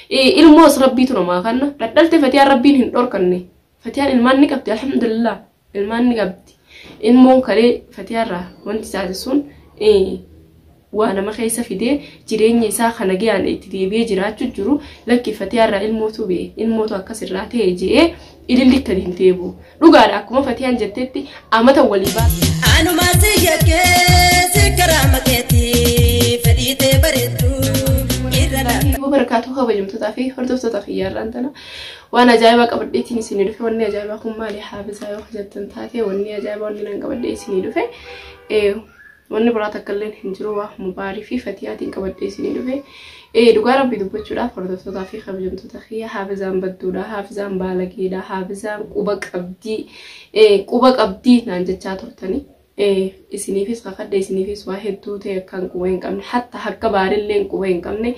Ilmoos rabbiitu namaa kanna dhadhalte Fatiyaan rabbiin hin dhorkanne. Fatiyaan ilmaan ni qabdi alhamdulillah ilmaan ni qabdi. Ilmoon kalee Fatiyaarraa wanti taate sun waa nama keessa fidee jireenya isaa kana gayaan itti deebi'ee jiraachuu jiru lakki Fatiyaarraa ilmootu ba'e ilmootu akkas irraa ta'e je'ee ililli gadi hin deebi'u. Dhugaadha akkuma Fatiyaan jettetti amata walii baate. Anuma si yakkee si karaa makeetii fedhii tee bareedduu irra laata. Barakaatu kabajamtootaa fi hordoftoota kiyyaarraan tana waan ajaa'ibaa qabadheetiin isinii dhufe wanni ajaa'ibaa kun maali haafizaa yoo jettan taate wanni ajaa'ibaa wanni nan qabadhee isinii dhufe wanni biraa takka illee hin jiru waa mubaarii fi fatiyaatiin qabadhee isinii dhufe dhugaa rabbii dubbachuudhaaf hordoftootaa fi kabajamtoota kiyya haafizaan badduudha haafizaan baalageedha haafizaan quba qabdii quba qabdii naan jechaa turtanii. Isiniifis kakadhe isiniifis waa hedduu ta'e akkaan quba hin qabne hatta akka baarillee quba hin qabne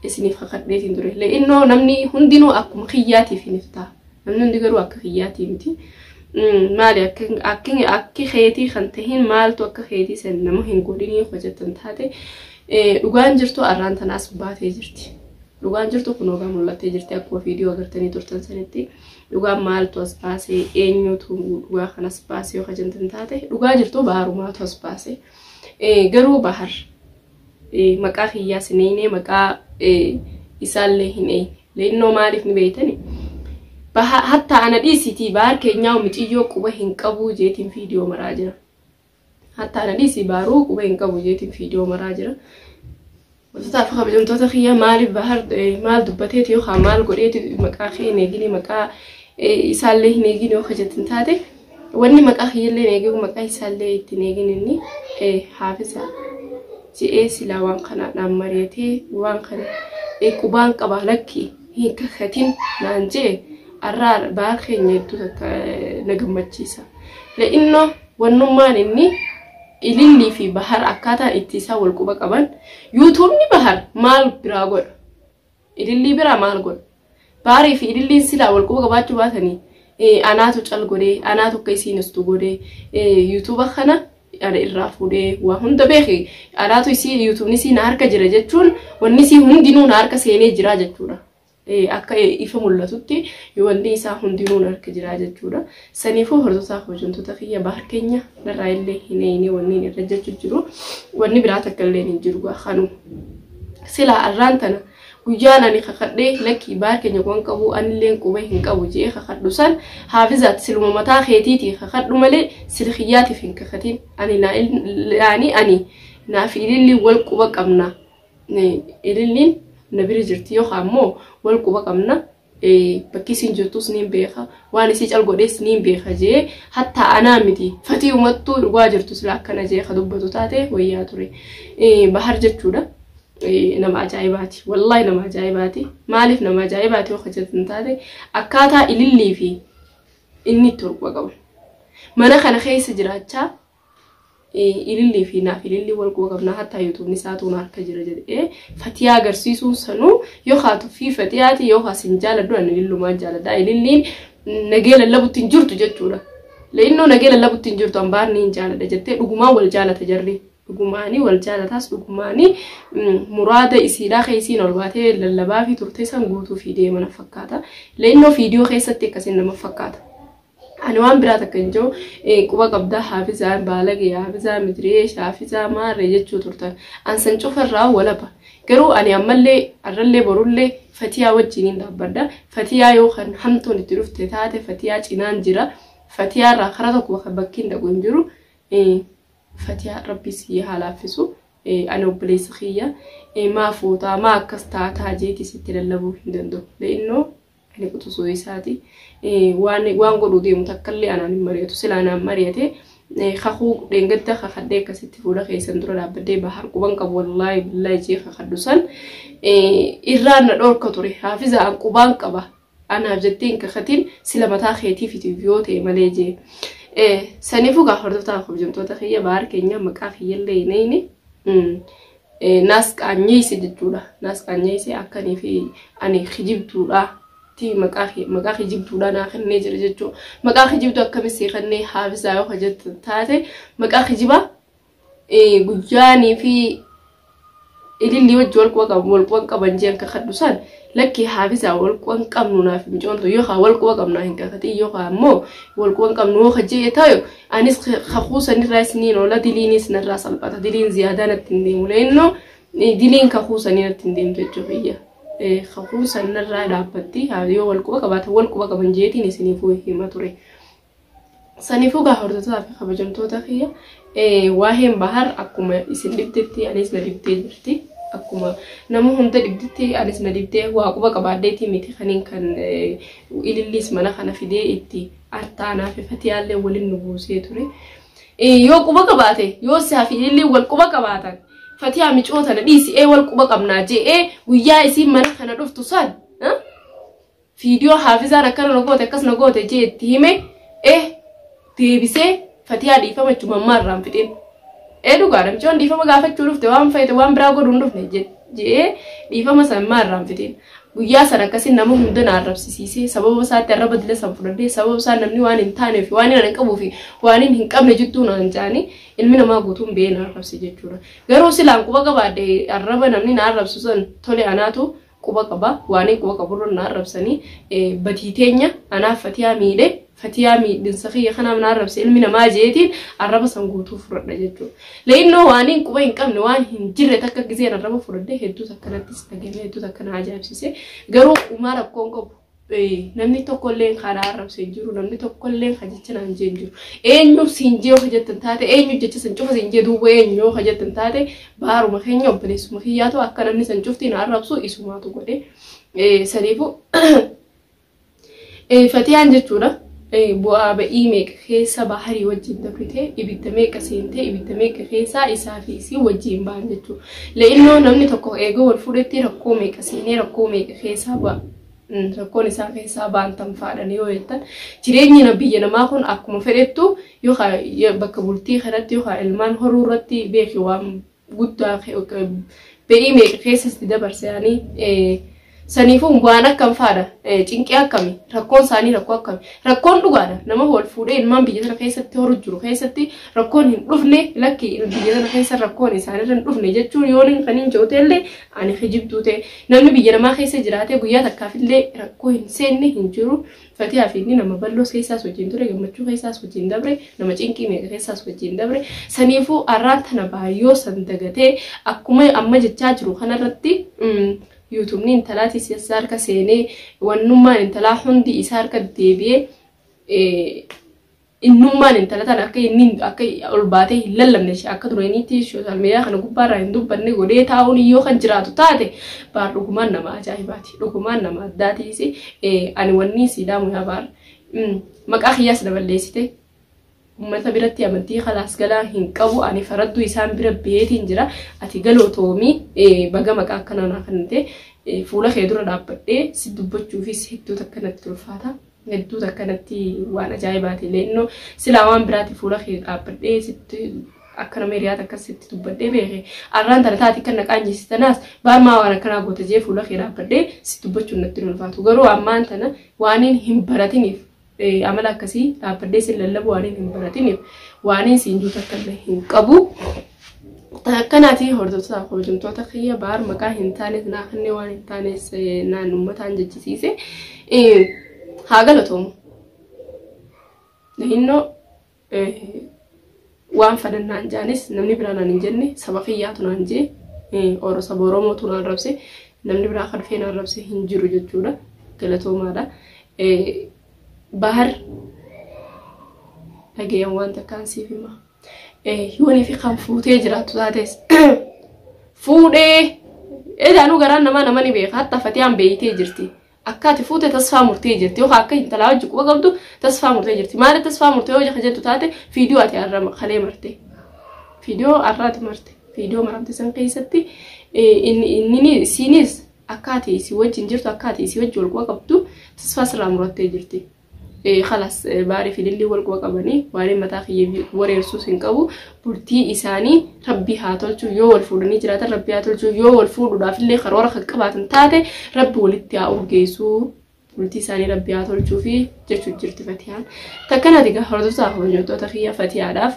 isiniif kakadheetiin ture. Le'innoo namni hundinuu akkuma kiyyaatiif hin ta'a. Namni hundi garuu akka kiyyaatii miti. Maali akki keetii kan tahin maaltu akka keetii san nama hin godhinii hojjetan taate dhugaan jirtu arraan tanaas baatee jirti. Dhugaan jirtu kun ogaa mul'attee jirti akkuma viidiyoo agartanii turtan sanitti. Dhugaan maaltu as baasee eenyutu dhugaa kanas baasee yoo hojjetan taate dhugaa jirtu baharumaatu as baasee. Garuu bahar maqaa kiyyaas hin eegne maqaa isaallee hin eegne. Leennoo maaliif ni beektani? Hatta ana dhiisitii bahar keenyaa miciyyoo quba hin qabu jeetiin viidiyoo maraa jira. Hatta ana dhiisii baharuu quba hin qabu jeetiin viidiyoo maraa jira. Wantoota fi kabajamtoota kiyya maaliif bahar maal dubbateeti yookaan maal godheeti maqaa kee hin eegini maqaa isaallee hin eegini yoo jettan taate wanni maqaa kiyyallee hin eegin maqaa isaallee itti hin eegin inni haafisa je'ee silaa waan kanaadhaan mari'atee waan kana qubaan qaba lakki hin kakatin naan je'e arraa bahar keenya hedduu takka na gammachiisa. Le'innoo wannummaan inni ilillii fi bahar akkaataan itti isaa wal quba qaban yuutuubni bahar maal biraa godha? Ilillii biraa maal godha? Baharii fi ililliin silaa wal quba qabaachuu baatanii anaatu cal godhee anaatu akka isiin istu godhee yuutuuba kana ana irraa fuudhee waa hunda beeke anaatu isii yuutuubni isii na harka jira jechuun wanni isii hundinuu na harka seenee jira jechuudha. Akka ifa mul'atutti wanni isaa hundinuu harka jira jechuudha. Saniifuu hordoftoota hojjettoota kiyya bahar keenya narraa illee hin eegne wanni irra jechuu jiru wanni biraa takka illee hin jiru kanu. Silaa arraan tana guyyaan ani kakadhee lakkii bahar keenya waan qabu anillee quba hin qabu jee kakadhu san haafizaat siluma mataa keetiitii kakadhu malee silkiyyaatiif hin kakatin ani naani ani naaf ililli wal quba qabna. Ililliin na bira jirti yookaan immoo wal quba qabna bakki isin jirtus niin beeka waan isii cal godhees niin beeka jee hatta anaa miti fatii umattuu dhugaa jirtu sila akkana jee ka dubbatu taate wayyaa ture. Bahar jechuudha. Nama ajaa'ibaati. Wallaahi nama ajaa'ibaati. Maaliif nama ajaa'ibaati yoo jettan taate akkaataa ilillii fi inni itti wal quba qabu. Mana kana keessa jiraachaa ilillii fi naaf ilillii wal quba qabna hatta yuutuubni isaatu na harka jira jedhee fatiyaa agarsiisuun sanuu yookaan tuffii fatiyaati yookaan sin jaaladhu ani ilillumaan jaaladha ililliin nagee lallabutti hin jirtu jechuudha. Le'innoo nagee lallabutti hin jirtu hambaarni hin jaaladha jettee dhugumaan wal jaalata jarri. Dhugumaanii wal jaalataas dhugumaanii muraada isiidhaa keessiin ol baatee lallabaa fi turte san guutuu fi deema na fakkaata. Le'innoo viidiyoo keessatti akkasiin nama fakkaata. Ani waan biraa takka hin jiru quba qabdaa haafizaa baalagee haafizaa midireesh haafizaa maarree jechuu turtan. An san cufarraa walaba. Garuu ani ammallee arrallee borullee fatiyaa wajjiniin dhaabbadha. Fatiyaa yoo kan hamtuun itti dhufte taate fatiyaa cinaan jira. Fatiyaarraa karaa tokko bakki hin dhaqu hin jiru. Fatiyaa rabbi si haa laaffisu. Ani obboleessa kiyya maa fuutaa maa akkas taataa jeetii sitti lallabuu hin danda'u. Le'innoo ani quxisuu isaati. Waan godhuu deemu takkallee anaan hin mari'atu. Sila anaan mari'ate kakuu dheengadda kakadhee akkasitti fuula keessan dura dhaabbadhee bahar quban qabu wallaahi billaahi jee kakadhu san irraan na dhorka ture. Haafiza an qubaan qaba. Anaaf jettee hin kakatin sila mataa keetiif yoo ta'e malee jee. Saniifuu gaa hordoftoota kabajamtoota kiyya bahar keenya maqaa kiyyallee hin eegne. Naas qaanyeesse jechuudha. Naas qaanyeesse akkanii fi ani kijibtuudha. Maqaa kijibtuudha naa kennee jira jechuudha. Maqaa kijibtuu akkamitti kennee haafizaa yoo hojjetan taate maqaa kijibaa guyyaanii fi ilillii wajji wal quba qaban wal quba qaban jeen kakadhu san Lakki haafizaa wal quban qabnu naaf micoontu yookaan wal quba qabnaa hin kakatin yookaan ammoo wal quban qabnu yoo kajjee tayo anis kakuu sanirraa isiniin oola diliinis narraa salphata diliin ziyaadaa natti hin deemu leennoo diliin kakuu sanii natti hin deemtu jechuuf iyya. Kakuu sanarraa dhaabbatti yoo wal quba qabaatan wal quba qaban jeetiin isiniifuu hima ture. Saniifuu gaa hordoftoota fi kabajamtoota kiyya waa'een Bahar akkuma isin dhibdetti anis na dhibdee jirti. Akkuma nama hunda dhibdetti anis na dhibdee waa quba qabaadheetii miti kaniin kan ililliis mana kana fidee itti artaanaa fi fatiyaallee waliin nu buusee ture. Yoo quba qabaate yoo isaa fi ililliin wal quba qabaatan fatiyaa micoo tana dhiisi ee wal quba qabnaa je'ee guyyaa isiin mana kana dhuftu san viidiyoo haafizaan akkana na goote akkas na goote jee itti hime deebisee fatiyaa dhiifama jechuun mammaa irraa hin fixin. Ee dhugaadha micoon dhiifama gaafachuu dhufte waan feete waan biraa godhuu hin dhufne je'ee dhiifama san mammaa irraa hin fixin. Guyyaa san akkasiin nama hunda na arrabsisiisee sababa isaatti arraba dila san fudhadhee sababa isaa namni waan hin taanee fi waan hin qabuu fi waan hin qabne jittuu naan jaanii ilmi namaa guutuun ba'ee na arrabse jechuudha. Garuu silaan quba qabaadhe arraba namni na arrabsu san tole anaatu quba qaba waan hin quba qaburra na arrabsanii badii teenya anaaf fatiyaa miidhe fatiyaa miidhinsa kiyya kanaaf na arrabse ilmi namaa jeetiin arraba san guutuu fudhadha jechuudha. Leennoo waan hin quba hin qabne waan hin jirre takka gizeen arraba fudhadhe hedduutu akkanattis dhagahame hedduutu akkana ajaa'ibsiise garuu uumaa rakkoon qabu. Namni tokkollee kana arrabse hin jiru namni tokkollee kan jecha naan jee hin jiru. Eenyu siin jee yoo jettan taate eenyu jecha san cufa siin jee duuba eenyu yoo jettan taate baaruma keenya obboleessuma kiyyaatu akka namni san cufti na arrabsu isumaatu godhe. Saniifuu fatiyaan jechuudha. Bu'aa ba'ii meeqa keessa baharii wajjin dabrite ibidda meeqa seentee ibidda meeqa keessaa isaa fi isii wajjin ba'an jechuudha. Le'innoo namni tokko eegoo wal fuudhetti rakkoo meeqa seenee rakkoo meeqa keessaa ba'a. Rakkoon isaa keessaa ba'an tanfaadhan yoo jettan jireenyi biyya namaa kun akkuma fedhettu yookaan bakka bultii kanatti yookaan ilmaan horuu irratti beeki waan guddaa ba'ii meeqa keessatti dabarsanii saniifuu waan akkam faadha cinqii akkami rakkoon isaanii rakkoo akkami rakkoon dhugaadha nama wal fuudhee ilmaan biyya sana keessatti horu jiru keessatti rakkoon hin dhufne lakki biyya sana keessa rakkoon isaanirra hin dhufne jechuun yoon kan hin jirre ani kijibduu ta'e namni biyya namaa keessa jiraatee guyyaa takkaafillee rakkoo hin seenne hin jiru. Fatiyaa fi inni nama bal'oo keessaas wajjin ture gammachuu keessaas wajjin dabre nama cinqii meeqa keessaas wajjin dabre saniifuu arraan tana baayyoo san dagatee akkuma amma jechaa jiru kanarratti yuutuubni intalaatis isa harka seenee wannummaan intalaa hundi isa harka deebi'ee innummaan intala tana akka inni akka ol baatee hin lallabne akka duraniitti sooshaal miidiyaa kana gubbaarraa hin dubbanne godhee taa'uun yoo kan jiraatu taate baar dhugumaan nama ajaa'ibaati dhugumaan nama addaatiis ani wanni siidaamu yaa baar maqaa kiyyaas daballeessite uummata biratti amantii khalaas galaa hin qabu ani faradduu isaan bira beetiin jira ati galootoomii baga maqaa akkanaa naa kennite fuula kee dura dhaabbadhee si dubbachuufis hedduutu akkanatti ulfaata. Hedduutu akkanatti waan ajaa'ibaati leennoo silaa waan biraati fuula kee dhaabbadhee sitti akka nama hiriyaata akkasitti dubbadhee beeke arraan tana taate kan naqaanjisitanaas baarmaa waan akkanaa goota jee fuula kee dhaabbadhee si dubbachuun natti ulfaatu garuu ammaan tana waan hin baratiniif amala akkasii dhaabbadhee sin lallabu waan hin baratiniif waan siin juutu akka hin qabu. Akkanaati hordoftoota kabajamtoota kiyya baar maqaa hin taanes naa kennee waan hin taanes naan uummataan jechisiise. Haa galatoomu. Nahinnoo waan fadannaan jaanis namni biraa naan hin jenne saba kiyyaatu naan jee saba Oromootu naan rabse namni biraa kan dhufee naan rabse hin jiru jechuudha. Galatoomaadha. Bahar dhageen waan takkaan siif hima. Yoonii fi kan fuutee jiraattu taates fuudhee edaanuu garaan namaa nama ni beeka hatta fatiyaan beeyitee jirti. Akka ati fuute tasfaa murtee jirti yookaan akka intalaa hojii quba qabdu tasfaa murtee jirti. Maali tasfaa murtee yoo jettu taate viidiyoo ati har'a kalee marte. Viidiyoo har'aati marte. Viidiyoo maramte san keessatti inni isiinis akka ati isii wajjin jirtu akka ati isii wajjin wal quba qabdu tasfaa sirraa murattee jirti. Khalas baarii fi lillii wal quba qabanii waan mataa kiyya wareersuus hin qabu bultii isaanii rabbi haa tolchu yoo wal fuudhanii jiraatan rabbi haa tolchu yoo wal fuudhuudhaaf illee karoora kan qabaatan taate rabbi walitti haa urgeessuu bultii isaanii rabbi haa tolchuu fi jechuu jirti fatiyaan. Takkanaati egaa hordoftoota kabajamtoota kiyya fatiyaadhaaf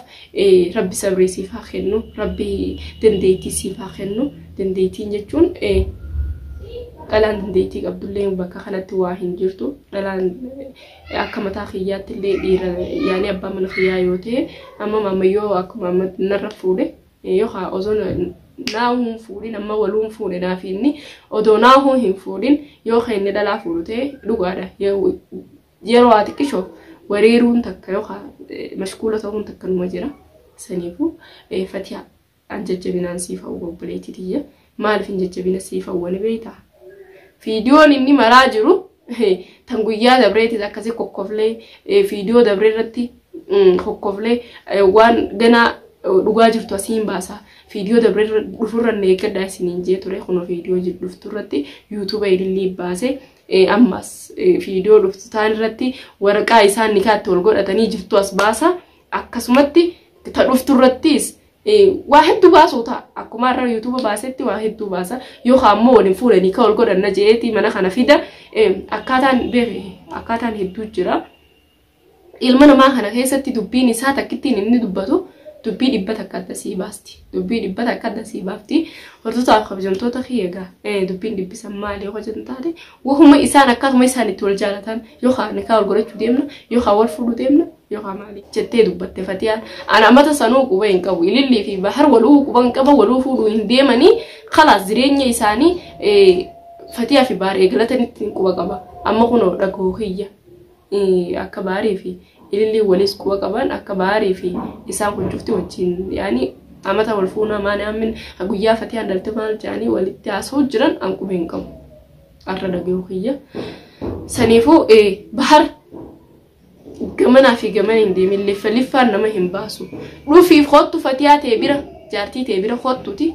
rabbi sabrii siif haa kennu rabbi dandeettii siif haa kennu dandeettiin jechuun Dhalaan dandeettii qabdullee bakka kanatti waa hin jirtu. Dhalaan akka mataa kiyyaatti illee dhiira yaani abbaa mana kiyyaa yoo ta'e amma maammayyoo akkuma amma narra fuudhe yookaan osoo naahuu hin fuudhin amma waluu hin fuudhe naaf inni odoo naahuu hin fuudhin yookaan inni dhalaa fuudhu ta'e dhugaadha. Yeroo haa xiqqishoo wareeruun takka yookaan mashkuula ta'uun takka numa jira. Saniifuu Fatiyaa an jajjabinaan siif hawwa obboleettii tiyya. Maaliif hin jajjabina siif hawwa ni beektaa? Fiidiyoon inni maraa jiru tan guyyaa dabreetis akkasii kokkoflee fiidiyoo dabree irratti kokkoflee waan ganaa dhugaa jirtu asiin baasa. Fiidiyoo dabree dhufurra na eeggadhaa isiniin jee ture kunoo fiidiyoo dhuftu irratti yuutuuba ilillii baase ammas fiidiyoo dhuftu taan irratti waraqaa isaan nikaatti wal godhatanii jirtu as baasa. Akkasumatti ta dhuftu irrattis waa hedduu baasuu ta'a. Akkuma har'a yuutuuba baasetti waa hedduu baasa. Yookaan ammoo waliin fuudhanii ka wal godhanna jeetii mana kana fida. Akkaataan beeke akkaataan hedduu jira. Ilma namaa kana keessatti dubbiin isaa takkittiin inni dubbatu dubbii dhibba takka adda sii baasti. Dubbii dhibba takka adda sii baafti. Hordoftoota kabajamtoota kiyya egaa dubbiin dhibbisan maali yoo hojjetan taate wahuma isaan akkaatuma isaan itti wal jaalatan yookaan nikaa wal godhachuu deemna yookaan wal fuudhuu deemna yookaan maali jettee dubbatte Fatiyaan. Ana amata sanuu quba hin qabu. Ilillii fi Bahar waluu quba hin qaba waluu fuudhuu hin deemanii kalaas jireenya isaanii Fatiyaa fi Bahar eegalatanitti hin quba qaba. Amma kunoo dhagoo kiyya akka Baharii fi Ilillii waliis quba qaban akka Baharii fi isaan kun cufti wajjin yaani amata wal fuunaa maani ammin guyyaa Fatiyaan dhalte maal jedhanii walitti haasa'u jiran an quba hin qabu. Arra dhagoo kiyya. Saniifuu Bahar gamanaa fi gamana hin deemin liffa liffaan nama hin baasu. Dhufiif kottu Fatiyaa ta'e bira jaartii ta'e bira kottuti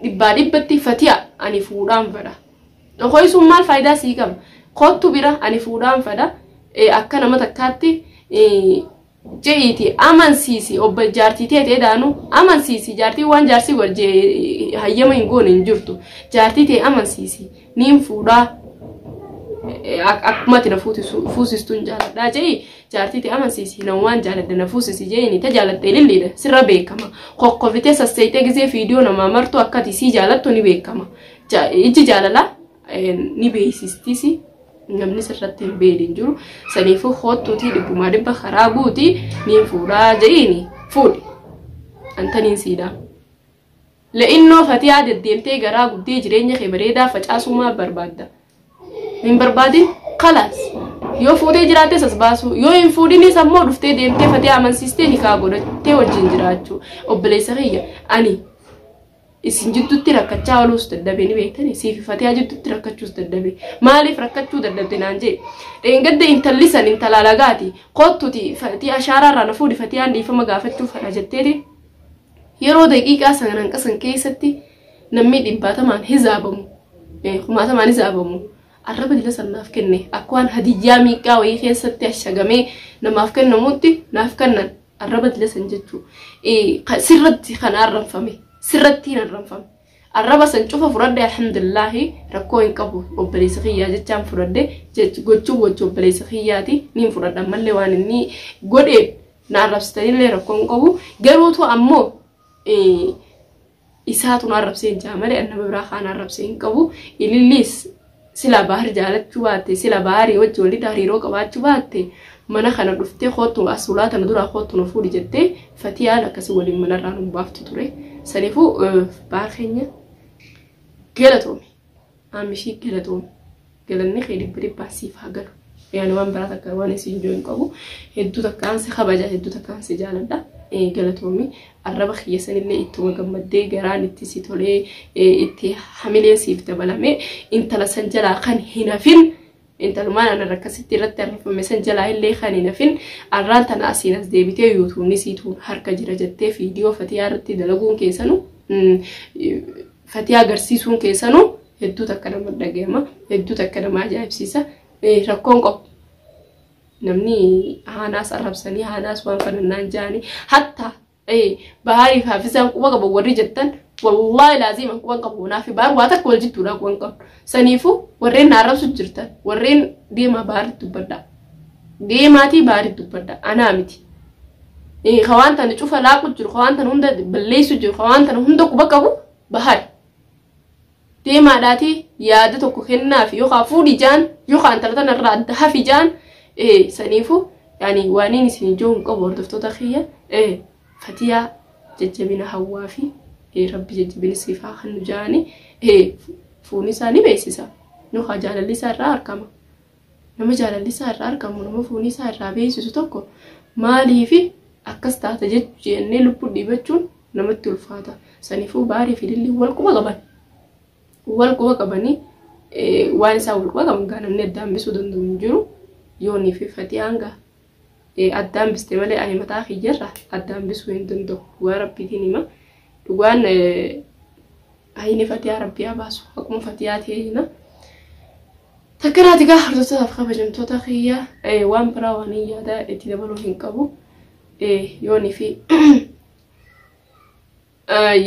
dhibbaa dhibbatti Fatiyaa ani fuudhaan fedha. Dhokoysuun maal faayidaa sii qaba? Kottu bira ani fuudhaan fedha. Akka nama takkaatti je'iiti amansiisi obbo jaartii ta'e ta'e daanu amansiisi jaartii waan jaarsii godhe hayyama hin goone hin jirtu. Jaartii ta'e amansiisi niin fuudhaa. Akkuma ati na fuusistuun jaaladhaa je'i jaartii ta'e amansiisi nama waan jaaladhe na fuusisi je'ini ta jaalatte ililliidha sirra beekama kokkofitee sasseeytee gizee fiidiyoo namaa martu akka ati sii jaalattu ni beekama ijji jaalalaa ni beeksistisi namni sirratti hin beelin jiru saniifuu hoottuutii dhibbumaa dhibba karaa guutii niin fuudhaa je'iini fuudhi antaniin siidhaa. Le'innoo Fatiyaa deddeemtee garaa guddee jireenya kee bareedaa facaasuu maaf barbaadda? Hin barbaadin kalaas. Yoo fuutee jiraattes as baasuu yoo hin fuudhinis ammoo dhuftee deemtee Fatiyaa amansiistee nikaa godhattee wajjin jiraachuu. Obboleessa kiyya ani isin jidduutti rakkachaa ooluus dadhabe ni beektani siifi Fatiyaa jidduutti rakkachuus dadhabe. Maaliif rakkachuu dadhabde naan jee? Dheengadda intalli san intala alagaati kottuti Fatiyaa ashaaraarraa na fuudhi Fatiyaan dhiifama gaafachuu fedha jetteeti. Yeroo daqiiqaa sanan hanqasan keessatti namni dhibbaatamaan hizaabamu, kumaatamaan hizaabamu arraba dila san naaf kenne akka waan hadiyyaa miiqqaa wayii keessatti ashagamee namaaf kennamutti naaf kennan arraba dila san jechuu. Sirratti kan arranfame, sirratti hin arranfame. Arraba san cufa fudhadhe alhamdulillaahi rakkoo hin qabu obboleessa kiyyaa jechaan fudhadhe gochuu gochuu obboleessa kiyyaati niin fudhadha ammallee waan inni godhe na arrabsitanillee rakkoo hin qabu garuutu ammoo isaatu na arrabsee hin jaa malee nama biraa kaan arrabsee hin qabu ililliis sila bahar jaalachuu baatte sila baharii wajji walitti hariiroo qabaachuu baatte mana kana dhuftee kootu as ulaa tana duraa kootu na fuudhi jettee Fatiyaan akkasii waliin manarraa nu baaftu ture saniifuu bahar keenya galatoomi aamishii galatoomi galanni kee dhibba dhibbaan siif haa galu yaani waan biraa takka waan isin jiru hin qabu hedduu takkaan si kabaja hedduu takkaan si jaaladha galatoomi arraba kiyya sanillee ittuma gammaddee garaan itti si tolee itti hamileen siif dabalame intala san jalaa kan hin hafin intalumaan ana rakkasitti irratti arrafame san jalaa illee kan hin hafin arraan tana asiin as deebitee yuutuubni siituun harka jira jettee fiidiyoo Fatiyaa irratti dalaguun keessanu Fatiyaa agarsiisuun keessanu hedduu takka nama dhagayama hedduu takka nama ajaa'ibsiisa rakkoon qabu. Namni haanaas arrabsanii haanaas waan fanannaan jaanii hatta Baharii fi Hafizaan quba qabu warri jettan wallaahi laaziima quba qabu naaf Bahar waa takka wal jidduudha quba hin qabdu. Saniifuu warreen na arrabsu jirtan warreen deemaa Baharitti dubbadhaa. Deemaatii Baharitti dubbadhaa anaa miti. Ka waan tana cufa laaqu jiru ka waan tana hunda balleessu jiru ka waan tana hunda quba qabu Bahari. Deemaadhaati yaada tokko kennaaf yookaan fuudhi jaan yookaan intala tanarraa adda hafi jaan saniifu yaani waaniin isin ijoo hin qabu hordoftoota kiyya fatiyaa jajjabina hawwaa fi rabbi jajjabina siif haa kennu jaani fuuni isaa ni beeksisa yookaan jaalalli isaa irraa argama. Nama jaalalli isaa irraa argamu nama fuuni isaa irraa beeksisu tokko maaliifi akkas taata jennee lubbuu dhiibachuun namatti ulfaata. Saniifuu baarii fi lilli wal quba qaban. Wal quba qabanii waan isaa wal quba qaban gaa namni adda hambisuu danda'u hin jiru. Yoonii fi fatiyaan gaa adda hambiste malee ani mataa kiyyarra adda hambisuu hin danda'u. Dhugaa rabbiitiin hima. Dhugaan ayini fatiyaa rabbii haa baasu. Akkuma fatiyaa ta'e jina. Takkanaati gaa hordoftootaaf kabajamtoota kiyya waan biraa waan hin yaada itti dabaluu hin qabu. Yoonii fi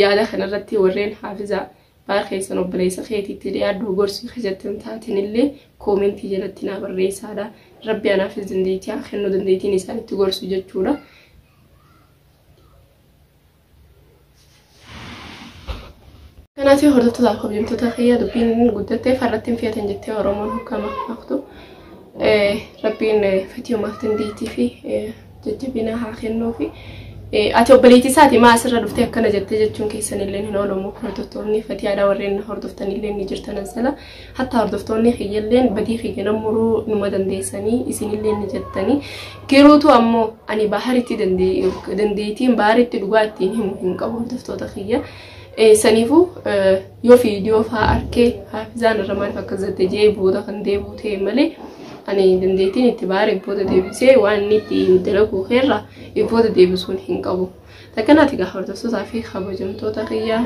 yaada kanarratti warreen haafizaa baar keessan obboleessa keetiitti dhiyaadhu gorsii jettan taatinillee koomentii jalatti naa barreessaadha. Rabbi anaafis dandeettii haa kennu dandeettiin isaanitti gorsu jechuudha. Kanaafii hordoftootaaf kabajamtoota kiyya dubbiin guddattee farratti hin fe'atan jettee Oromoon hokkama haqtu. Rabbiin fatiyumaaf dandeettii fi jajjabina haa kennuu fi ati obboleettii isaati maa asirra dhuftee akkana jettee jechuun keessan illee hin oolamu hordoftoonni fatiyaadha warreen hordoftan illee ni jirtan asala hatta hordoftoonni kiyyalleen badii kiyya muruu numa dandeessanii isinillee ni jettanii geruutu ammoo ani baharitti dandeettiin baharitti dhugaa ittiin himu hin qabu hordoftoota kiyya. Saniifuu yoo viidiyoo fa'aa arkee haafizaan irra maaliif akkas jette jee booda kan deebi'u ta'e malee ani dandeettiin itti baare booda deebisee waan inni itti dalagu irra booda deebisuun hin qabu. Takkanaati gaa hordoftootaa fi kabajamtoota kiyya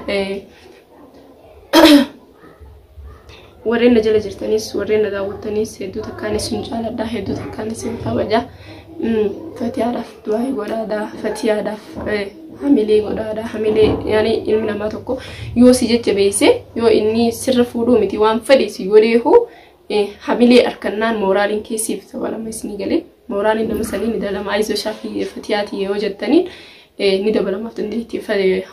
warreen na jala jirtanis warreen na daawwattanis hedduu takkaan isin jaaladha hedduu takkaan isin kabaja. Fatiyaadhaaf du'aa godhaadha fatiyaadhaaf hamilee godhaadha hamilee yaani ilmi namaa tokko yoo si jajjabeesse yoo inni sirra fuudhuu miti waan fedhe si godheehu hamilee harkannaan mooraaliin keessiif dabalama isinii galee mooraaliin nama sanii ni dabalama ayizoo shaafii fatiyaati yoo jettaniin ni dabalamaaf dandeettii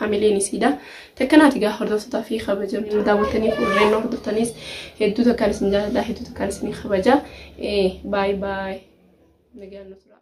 hamileen isiidha. Takkanaati gaa hordoftootaa fi kabajamtoota daawwattaniif warreen hordoftaniis hedduu takkaan isin jaaladha hedduu takkaan isin kabaja. Baay baay. Nagaan nu tura.